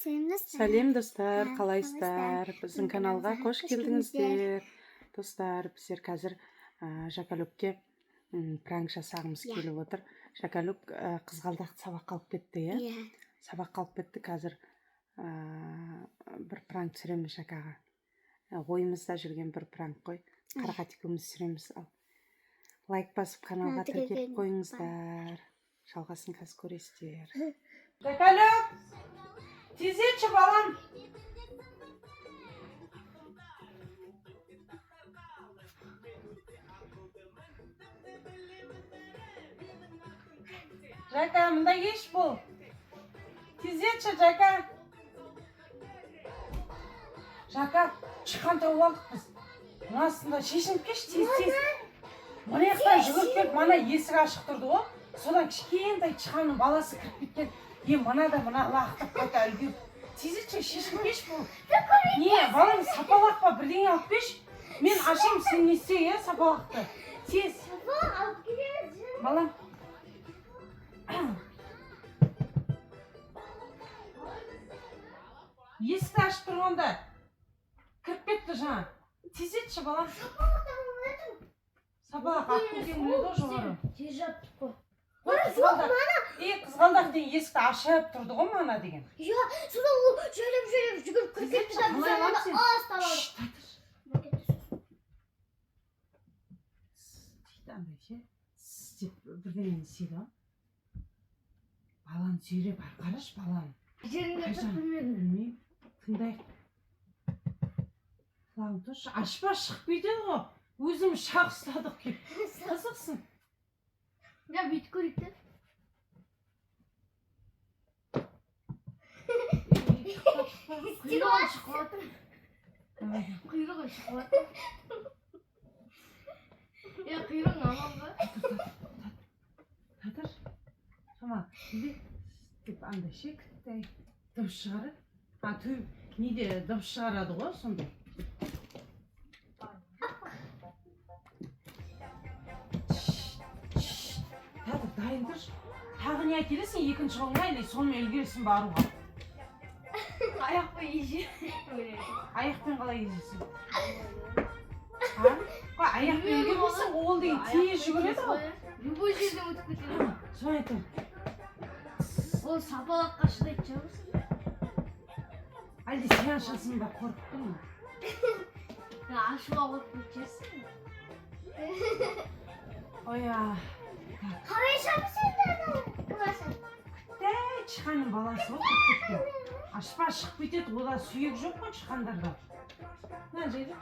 Сәлем, достар. Сәлем, достар, Ха, қалайсыздар? Біздің Біздің каналға каналымызға қош қош келдіңіздер. Достар, біздер қазір Жакалюкке пранк жасағымыз келіп отыр. Жакалюк қызғалдақты сабаққа алып кетті, иә? Иә. Сабаққа алып кетті. Қазір бір пранк түсіреміз Жакаға. Ойымызда жүрген бір пранк қой. Қарақат екеуміз түсіреміз. Ал лайк басып, каналға тіркелген тіркеліп қойыңыздар. Жалғасын қазір көресіздер. Жакалюк, тездетші, балам. Жака, мында кеш бол. Тездетші, Жака. Жака, шыққан тауып алдық біз. Мынасында шешініп келші, тез, тез. Мына жақтан жүгіріп келіп, мана есік ашық тұрды ғой. Содан кішкентай тышқанның баласы кіріп кеткен. Е, мына да мына лақтырып қайта үлгеріп. Тездетші, шешініп келші бұл. Не, балам, сапалақ па, бірдеңе алып келші. Мен ашайын, сен не істе, иә, сапалақты. Тез. Алып келеміз. Балам. Есікті ашып тұрғанда кіріп кетті жаңа. Тездетші, балам. Сапалақ алып келген біледі ғой жоғары. Жер жаптық қой. Ой, қызғалдақ. Е, қызғалдақ деген есікті ашып тұрды ғой мана деген. Иә, содан ол жайлап жайлап жүгіріп кіріп кетті да, біз Қалай ананы аламын сен? ұстап алдық. Шш, татыр. Дейді андай ше. Тс деп бірдеңені істейді ғой. Баланы сүйреп, ары қарашы баланы. Жерінде Қайжан? тұр, білмедім. Білмеймін. Тыңдайық. Құлағың тұршы. Ашпа, шығып кетеді ғой. Өзіміз шақ ұстадық кеп. Қызықсың. Я бүйтіп көрейік те. Құйрығы шығып жатыр. Давай. Құйрығы шығып жатыр. Е, құйрығың аман ба? Татыр. Шамал, неде деп андай ше, кіттай дыбыс шығарады. А, ту неде дыбыс шығарады ғой сондай. Шш, Татыр, дайын тұршы. Тағы не әкелесің екінші қолыңа, или сонымен үлгересің баруға? Аяқпен еже. Аяқпен қалай езесің? А? Қой, аяқпен үлгермейсің ғой, ол деген тез жүгіреді ғой. Любой жерден өтіп кетеді. Соны айтамын. Ол сапалаққа шыдайтын шығармысың? Әлде сен ашасың ба, қорқып тұрмын. Я ашуға қорқып кетерсің. Ой, а. Қалай ашамыз енді ананы? Кім ашады? Дәй, тышқанның баласы ғой кіріп кеткен. Ашпа, шығып кетеді, ода сүйек жоқ қой тышқандарда. Мына жерде.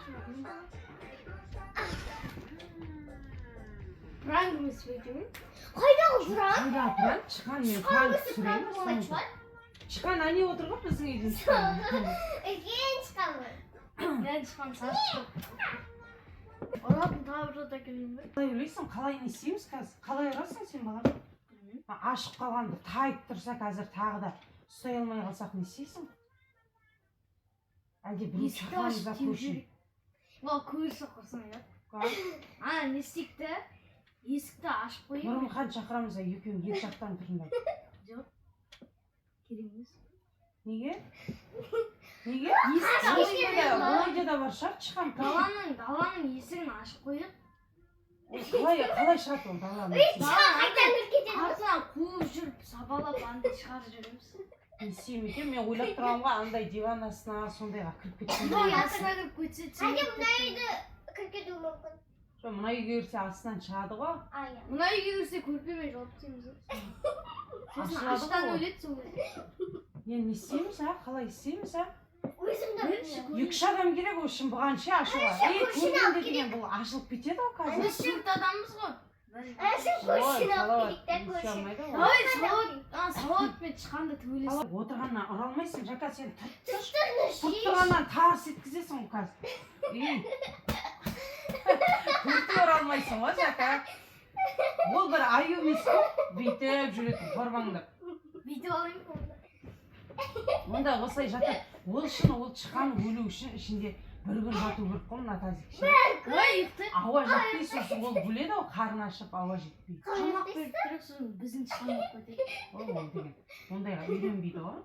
Пранк емес пе екен? Қайдағы пранк? Қайдағы пранк? Тышқан мен Тышқан пранк өсіп пранк түсіреміз. болмайтын шығар. Тышқан әне отыр ғой біздің үйдің тышқаны. Үлкен тышқан ғой. Мен шыққан сасық. Ұратын тағы бір зат әкелейін бе? Қалай ойлайсың, қалай не істейміз қазір? Қалай ұрасың сен, балам? Білмеймін. Ашып қалғанды тайып тұрса қазір тағы да ұстай алмай қалсақ не істейсің? Әлде біреу Есікті шақырамыз ашып ба теуіп көршіні? жіберейік. Ол көрші құрсын, иә. Ана не істейік те? Есікті ашып қояйық. Бұрынхан шақырамыз ба, екеуің екі жақтан тұрыңдар. Жоқ. Керек емес. Неге? Неге? Есікті Ол ашып үйде де, қояйық. ол үйде де бар шығар тышқан. Даланың есігін ашып қояйық. Ол қалай шығады ол даланың есігін? Дала Қайтадан кіріп кетеді. артынан қуып жүріп, сабалап андай шығарып жібереміз. Не істеймін екен? Мен ойлап тұрғанмын ғой, андай диван астына сондайға кіріп кеткен. Диван астына кіріп кетсе Әлде мына үйді кіріп кетуі мүмкін. Жоқ, мына үйге кірсе астынан шығады ғой. А, иә. Мына үйге кірсе көрпемен жауып тастаймыз ғой. Сосын Ашылады аштан ғой ол. өледі сол кезде. Енді не істейміз, а? Қалай істейміз, а? Өзім де Білші, білмеймін. Екі үш адам керек ол үшін бұған ше ашуға. Әнші Е, көршіні алып көргенде деген бұл ашылып кетеді ғой қазір. Біз төрт адамбыз ғой. Әнші Ой, көршіні алып Салауат, келейік та, не істей көрші. алмайды ғой. Давай Салауат, ана Салауатпен тышқанды төбелес. Салауат, отырғаннан ұра алмайсың, Жака, сен тұрып тұршы. Тұрыңыз, Тұрып тұрғаннан тарс еткізесің ғой қазір. Ей. Төртеу ұра алмайсың ғой, Жака. Ол бір аю емес қой, бүйтіп жүретін қорбаңдап. Бүйтіп алайын. Онда осылай жатады. Ол үшін, ол тышқан өлу үшін ішінде бір күн жату керек қой мына тазик ше. Ой, ұйықтайық. Ауа жетпей, сосын ол өледі ғой, қарны ашып, ауа жетпей. Тамақ беріп тұрайық, сосын біздің тышқан болып кетеді. Ой, ол деген ондайға үйренбейді ғой.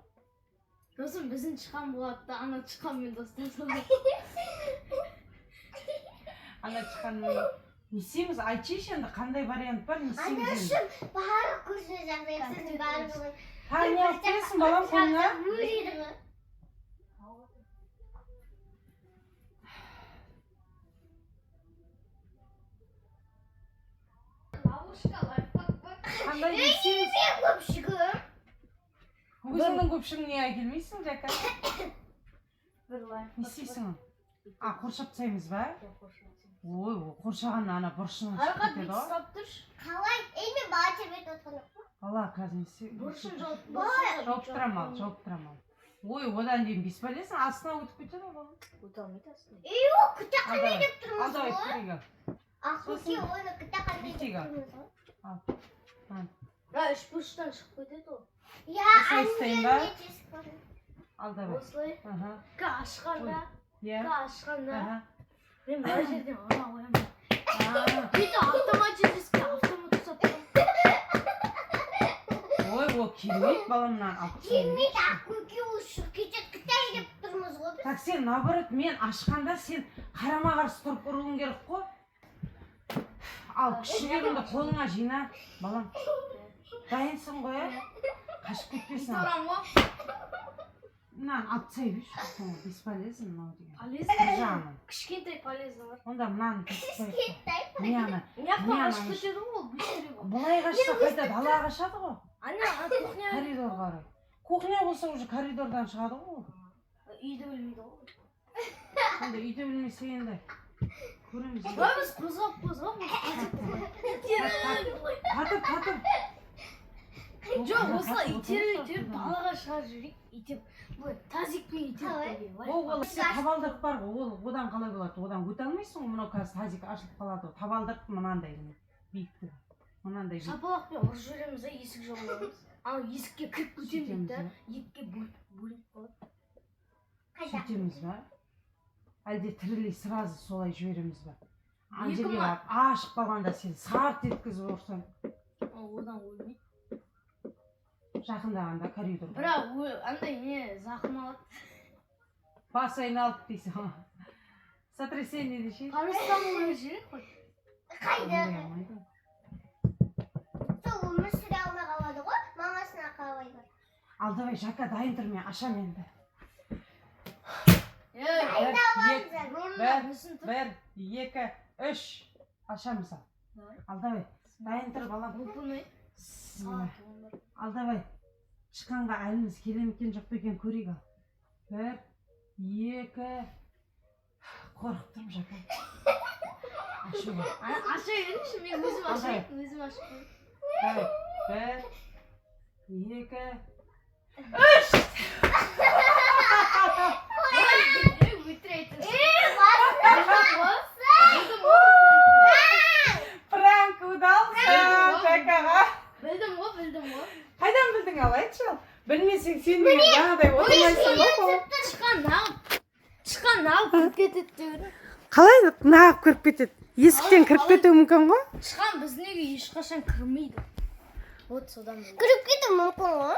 Сосын біздің тышқан болады да, ана тышқанмен достасады. Ана тышқан не істейміз, айтшы енді, қандай вариант бар, не істейміз енді? Анашым, барлық көрші жағдай сіздің барлығын. Тағы не алып келесің, балам, қолыңа? Өледі ғой. Ловушка, лайфхак бар. Қандай, не істейміз? Мен көпшігім. Өзіңнің көпшігіңе неге әкелмейсің, Жака? Бір лайфхак. Не істейсің? А, қоршап тастаймыз ба? Иә, қоршап тастаймыз. Ой, ол қоршаған ана бұрышынан шығып Қарақат, кетеді бүйтіп ғой. ұстап тұршы. Қалай? Ей, мен бала тербетіп отқан жоқпын. Бала, қазір не істейміз? Бұрышын жауып, Былай. Жауып тұрамын, ал, жауып тұрамын, ал. Ой, одан дейін бесполезно, астына өтіп кетеді ғой, балам. Өте алмайды астына. Ей, ол күте Ал, қандай давай. деп Ал, тұрмыз давай, ғой. көрейік, ал. Ақбөке, оны күте қандай деп Бүйтейік, ал. тұрмыз ғой. Бірақ үш бұрыштан шығып кетеді ол. Я, Осылай ұстайын ба? ана тесік бар. Ал, давай. Осылай. Аха. Ка ашқанда, Иә. ка ашқанда Аха. мен мына жерден ала қоямын. А, Бүйтіп автоматически автомат ұстап тұрамын. Ой, ол келмейді, балам, мынаны алып тастайын. Келмейді, ақбөке, ол шығып кетеді. Қытай деп тұрмыз ғой біз. Так, сен наоборот, мен ашқанда сен қарама қарсы тұрып ұруың керек қой. Ал, күш жігеріңді қолыңа жина, балам. Дайынсың ғой, иә? Қашып кетпесін. Бүйтіп Ал. ұрамын ғой. Мынаны алып тастай берші, ол бесполезно мынау деген. Полезно. Бір жағынан. Кішкентай полезно бар. Онда мынаны кесіп қояйық. Қытай. Міне ана. Мына жақтан Міне қашып ана. кетеді ғой ол, быстрее ғой. Былай қашса, қайта далаға қашады ғой. Ана кухня. Коридорға қарай. Кухня болса, уже коридордан шығады ғой ол. Үйді білмейді ғой. Онда үйде білмесе, енді көреміз. Былай біз қозғап қозғап итеріп былай. Татып, татып. Жоқ, осылай итеріп итеріп далаға шығарып жіберейік. Итеріп былай тазикпен итеріп Қалай? Ол табалдырық бар ғой, ол одан қалай болады? Одан өте алмайсың ғой, мынау қазір тазик ашылып қалады ғой. Табалдырық мынандай міне, биіктігі. Мынандай биік. Шапалақпен ұрып жібереміз да, есік жауып аламыз. Ана есікке кіріп кетемін дейді да, Сөйтеміз екіге бөліп бөлініп қалады. Қайда? Сөйтеміз ба? Әлде тірілей сразу солай жібереміз ба? Ана Екі жерге ма? барып ашып қалғанда сен сарт еткізіп ұрсаң, Ол одан өлмейді. жақындағанда коридорға. Бірақ андай не зақым алады. Бас айналып дейсің ғой. Сотрясение деші. Парастамол ұрып жіберейік қой. Қайда? Ондай алмайды. Сол өмір сүре алмай қалады ғой, мамасына қалай бар. Ал, давай, Жака, дайын тұр, мен ашамын енді. Ей, Бір, екі, орнына бір, мүсін тұр. бір, екі, үш. Ашамыз, ал. Давай. Ал, давай. Дайын тұр, балам. Оп-оңай. Бісміллә. Сағат 11. Ал, давай. Тышқанға әліміз келе ме екен, жоқ па екен, көрейік, ал. Бір, екі. Қорқып тұрмын, Жака. Ашуға. Аша беріңізші, мен өзім Ал, ашайын, өзім ашып қояйын. Давай. Бір, екі, үш. Ей, өтірік айтасың. Ей, бас. Білдім ғой, осылай. Пранк удался Жакаға. Білдім ғой, білдім ғой. Қайдан білдің, ал, айтшы, ал. Білмесең, сен деген жаңағыдай отырмайсың ғой, балам. Тышқан неғып, тышқан неғып кіріп кетеді деп едім. Қалай нағып кіріп кетеді? Есіктен кіріп кетуі мүмкін ғой. Тышқан біздің үйге ешқашан кірмейді. Вот содан білдім. Кіріп кетуі мүмкін ғой.